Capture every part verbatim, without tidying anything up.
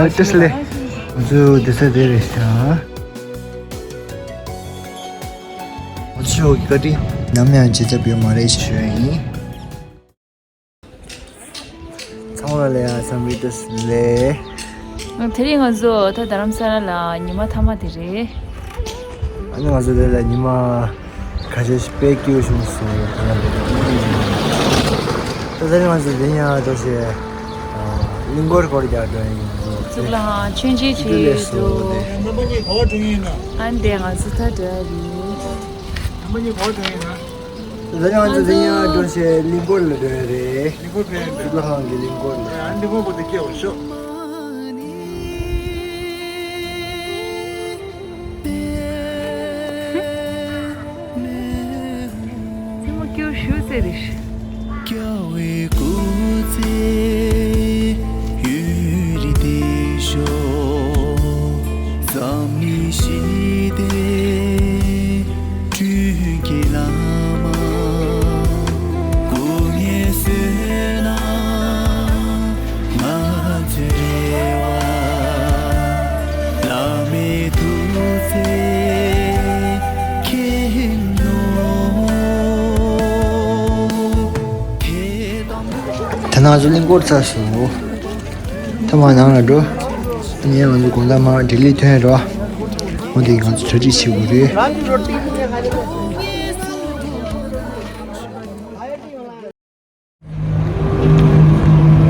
ཨ་ཏི་སི་ལེ། ང་ཚོ་དེ་ས་དེ་རེད་ཤག་ང་ཚོ་ཤོག་གི་བཀའ་དྲིན། ནམ་ཡང་བརྗེད་ཐབས་ཡོད་མ་རེད་ཞུ་ཡ་ཡིན། ཚང་མ་ལ་ཡ་འཚམས་འདྲི་ཏོག་ཙམ་ལེ། དེ་རིང་ང་ཚོ་ད་རྡ་རམ་ས་ལ་ལ་ཉི་མ་མཐའ་མ་དེ་རེད། ཨ་ནི་ང་ཚོ་དེ་ལ་ཉི་མ་ཁ་ཤས་ཤིག་དཔེ་སྐྱིད་པོ་བྱུང་སོང་། ད་དེ་རིང་ང་ཚོ་དེ་ཡང་ཏོག་ཙམ་གླིང་སྐོར་སྐོར་རྒྱག་འགྲོ་ཡིན། གཙུག་ལག་ཁང་མཆོད་མཇལ་བྱེད་ཡོད་འདུག་ཨ་ནི་དེ་ང་ཚོ་ད་འགྲོ་ཡ་རེད། ད་ང་ཚོ་དེ་ཡང་འགྲོ་བྱས་གླིང་སྐོར་ལ་འགྲོ་ཡ་རེད། གླིང་སྐོར་ཕེབས་འདུག་གཙུག་ལག་ཁང་གི་གླིང་སྐོར་ལ། ཨ་འདི་མོ་པོ་དེ་སྐྱེ་བ་ཤོག་ཙི་མོ་སྐྱེ་བ་ཤོག་ཟེར་རེད། ད་ང་ཚོ་གླིང་སྐོར་ཚར་སོང་། ཐ་མ་ནང་ལ་འགྲོ། ངས་ང་ཚོ་དགོང་དག་མར་ལྡི་ལི་ཐོན་རོགས། འོ་དེ་ང་ཚོ་གྲ་སྒྲིག་བྱེད་དགོས་རེད།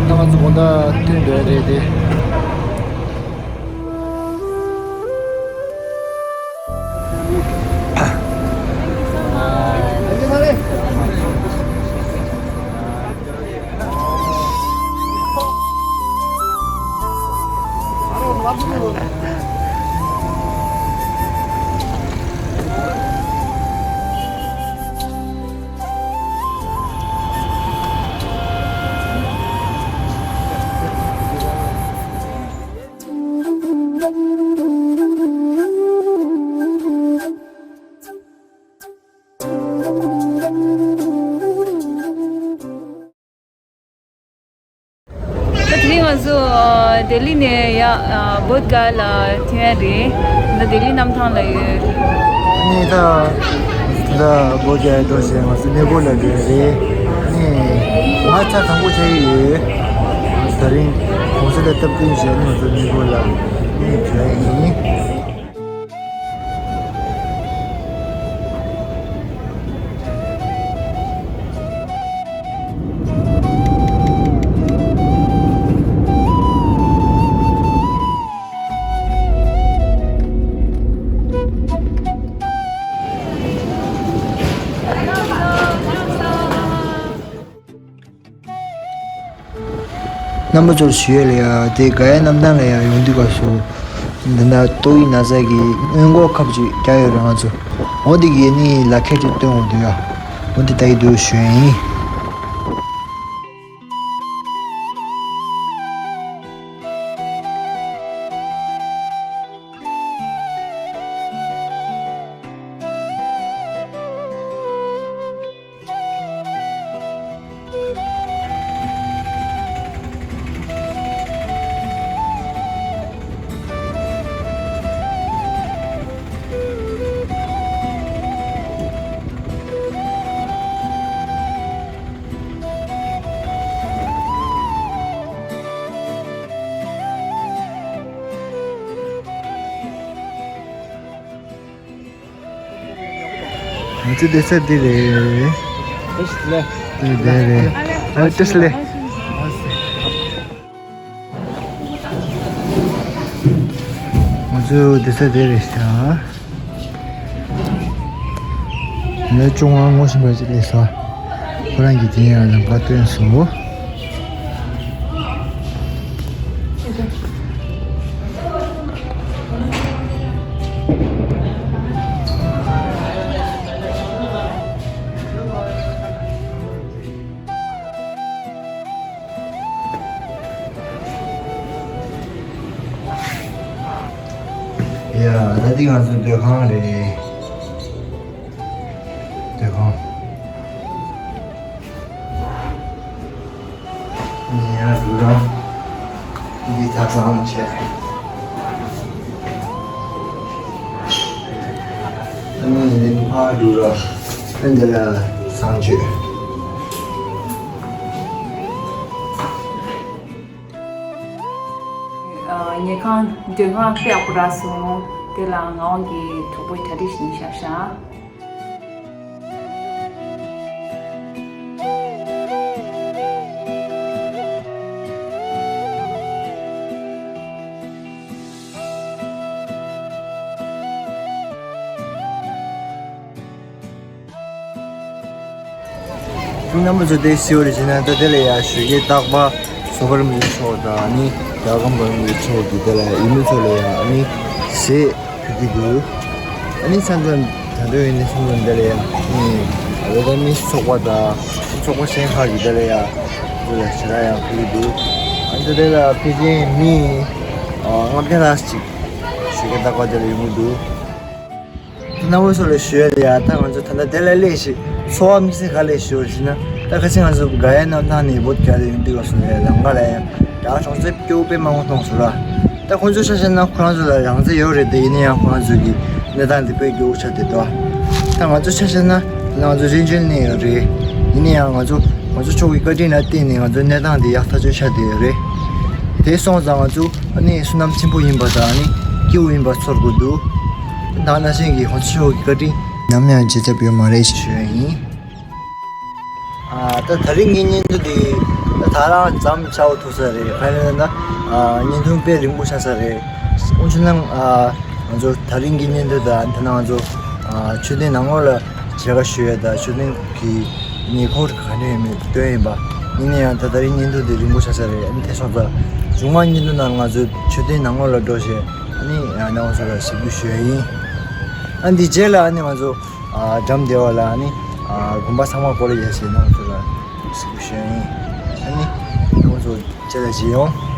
ད་ང་ཚོ་དགོང་དག་ཐོན་འགྲོ་ཡ་རེད་དེ། ད་དེ་རིང་ང་ཚོ་ལྡི་ལི་ནས་ཡ་བོད་གྷ་ལ་ཐོན་ཡ་རེད། ད་ལྡི་ལི་གནམ་ཐང་ལ་ཡོད། ཨ་ནི་ད་ད་བོད་གྷ་འགྲོ་བྱས་ང་ཚོ་གནས་སྐོར་ལ་འགྲོ་ཡ་རེད། ཨ་ནི་ང་ཚ་དང་པོ་ཆགས་ཀྱི་ཡོད། ད་རིང་གོང་ས་ལ་སྟབས་བསྟུན་བྱས་ནས་ང་ཚོ་གནས་སྐོར་ལ་ཨ་ནི་འགྲོ་ཡ་ཡིན། རྣམ་པ་ཚོར་ཞུ་ཡས་ལ་ཡ་དེ་ག་ཡ་གནམ་ཐང་ལ་ཡ་ཡོང་དུས་སྐབས་སུ། འདི་འདྲ་ཏོག་དབྱིབས་ན་ཚ་གི་སྔོན་འགོག་ཁབ་ཅིག་རྒྱག་ཡོད་རེད་ང་ཚོ། འོ་དེ་གི་ནི་ལག་ཁྱེར་ཅིག་སྟོན་འོང་དུས་ཡ། འོ་དེ་ལྟ་ཡི་འདུག་ཞུ་ཡ་ཡིན། ང་ཚོ་བསྡད་ས་འདི་རེད། ཨེ་ཤི་ལེ། འདི་འདི་རེད། ཨ་ཏི་སི་ལེ། ང་ཚོ་བསྡད་ས་འདི་རེད་ཤག་ང་ལ་ཅུང་ང་ངོ་ཤེས་པ་ཅིག་སླེབས་སོང་། ཁོ་རང་གིས་དེ་ཡང་ལམ་ཁ་སྟོན་སོང་། ཡ། ད་འདི་ང་ཚོ་སྡོད་ཁང་རེད། སྡོད་ཁང་། ཡ། འགྲོ་ར། འདི་ཐབ་ཚང་བྱས། ཨ་ནི་འདི་ཕར་འགྲོ་ར། ཨ་འདི་ལ་བཟང་སྤྱོད། ཉལ་ཁང་། སྡོད་ཁང་དཔེ་ཡག་པོ་རག་སོང་། དེ་ལ་ངག་དབང་གི་གྲོགས་པོའི་གྲ་སྒྲིག་བྱས་ནས་བཞག་ཤག་རྣམ་པ་ཚོ་དེ་སེའུ་རེ་བྱས་ན། ད་དེ་ལ་ཡ་ཞོགས་ཀས་རྟག་པར་བཟོད་པ་རིན་པོ་ཆེ་མཆོག་དང་ནི་རྒྱལ་བ་ཀརྨ་པ་རིན་པོ་ཆེ་མཆོག་གིས་དེ་ལ་ཡུལ་མི་ཚོ་ལ་ཡ་ནི་ཟས་ཕུལ་གྱི་འདུག་ཨ་ནི་མཚམས་མཚམས་ད་དུང་ཡིན་ནི་མཚམས་མཚམས་དེ་ལ་ཡ་ནི་ཨ་ལོ་ད་ནི་ཚོགས་པ་དང་ཚོགས་པ་གཞན་ཁག་གིས་དེ་ལ་ཡ་དེ་ལ་ཞེ་དྲག་ཡང་ཕུལ་གྱི་འདུག་ཨ་ནི་ད་དེ་ལ་ཕལ་ཆེར་མི་ལྔ་བརྒྱ་ལྷག་ཅིག་ཞོགས་ཀས་རྟག་པར་དེ་ལ་ཡོང་གི་འདུག་རྣམ་པ་ཚོ་ལ་ཞུ་ཡ་ལ་ཡ། ད་ང་ཚོ་ད་ལྟ་དེ་ལ་སླེབས་ཤིག་འཚོ་བ་དམིགས་བསལ་ག་ལ་ཞུ་བ་ཞུ་ན། ད་ཁ་སང་ང་ཚོ་ག་ཡ་གནམ་ཐང་ནས་བོད་རྒྱ་ལ་ཡོང་དུས་སྐབས་སུ་ལ་ཡ་ལམ་ཁ་ལ་ཡ་ད་གྲོང་ཚོ་སྐྱོ་པོ་དཔེ་མང་པོ་མཐོང་སོང་ར། ད་ཁོང་ཚོ་ཆ་བཞག་ན་ཁོ་རང་ཚོ་ལ་རང་བཙན་ཡོད་རེད་དེ། ཡིན་ན་ཡང་ཁོ་རང་ཚོ་གི་གནས་སྟངས་དེ་དཔེ་སྐྱོ་པོ་ཆགས་བསྡད་འདུག་ད་ང་ཚོ་ཆ་བཞག་ན་ང་ཚོ་རིན་ཆེན་གནས་ཡོད་རེད། ཡིན་ན་ཡང་ང་ཚོ་ང་ཚོ་ཕྱོགས་ཀྱི་བཀའ་དྲིན་ལ་བརྟེན་ནས་ང་ཚོ་གནས་སྟངས་དེ་ཡག་ཐག་ཆོད་ཆགས་བསྡད་ཡོད་རེད། དེ་སོང་ཙང་ང་ཚོ་ཨ་ནི་བསོད་ནམས་ཆེན་པོ་ཡིན་པ་དང་ཨ་ནི་སྐྱིད་པོ་ཡིན་པ་ཚོར་དགོས་འདུག་ད་ནང་བཞིན་གྱི་ཁོང་ཚོ་ཕྱོགས་ཀྱི་བཀའ་དྲིན་ནམ་ཡང་བརྗེད་ཐབས་ཡོད་མ་རེད་ཞེས་ཞུ་ཡ་ཡིན། ཨ། ད་དེ་རིང་གི་བརྙན་ཐུང་འདི་ད་ད་རང་མཚམས་ཆགས་ཐུབ་ས་རེད། ག་རེ་ན་ད་ཨ་བརྙན་ཐུང་དཔེ་རིང་པོ་ཆགས་ས་རེད། འོན་ཀྱང་ཨ་ང་ཚོ་དེ་རིང་གི་བརྙན་ཐུང་དང་དེ་ན་ང་ཚོ་ཨ་མཆོད་རྟེན་ནང་ལོགས་ལ་མཇལ་ཁ་ཞུ་ཡ་དང་མཆོད་རྟེན་གྱི་ཉེ་འཁོར་ག་འདྲ་ཡོད་མེད་སྟོན་ཡིན་པ། ཡིན་ན་ཡང་ད་དེ་རིང་བརྙན་ཐུང་འདི་རིང་པོ་ཆགས་ས་རེད། ཨ་ནི་དེ་སོང་ཙང་མཇུག་མ་བརྙན་ཐུང་ནང་ང་ཚོ་མཆོད་རྟེན་ནང་ལོགས་ལ་འགྲོ་བྱས་ཨ་ནི་ཨ་རྣམ་པ་ཚོ་ལ་གཟིགས་འབུལ་ཞུ་ཡ་ཡིན། ཨ་འདི་རྗེས་ལ་ཨ་ནི་ང་ཚོ་ཨ་འགྲམ་སྡེ་བ་ལ་ཨ་ནི་ཨ་དགོན་པ་ཚང་མ་སྐོར་ར་བྱས་བྱས་རྣམ་པ་ཚོ་ལ་གཟིགས་འབུལ་ཞུ་ཡ་ཡིན། ཨ་ནི་རྣམ་པ་ཚོ་རྗེས་ལ་མཇལ་ཡོང་།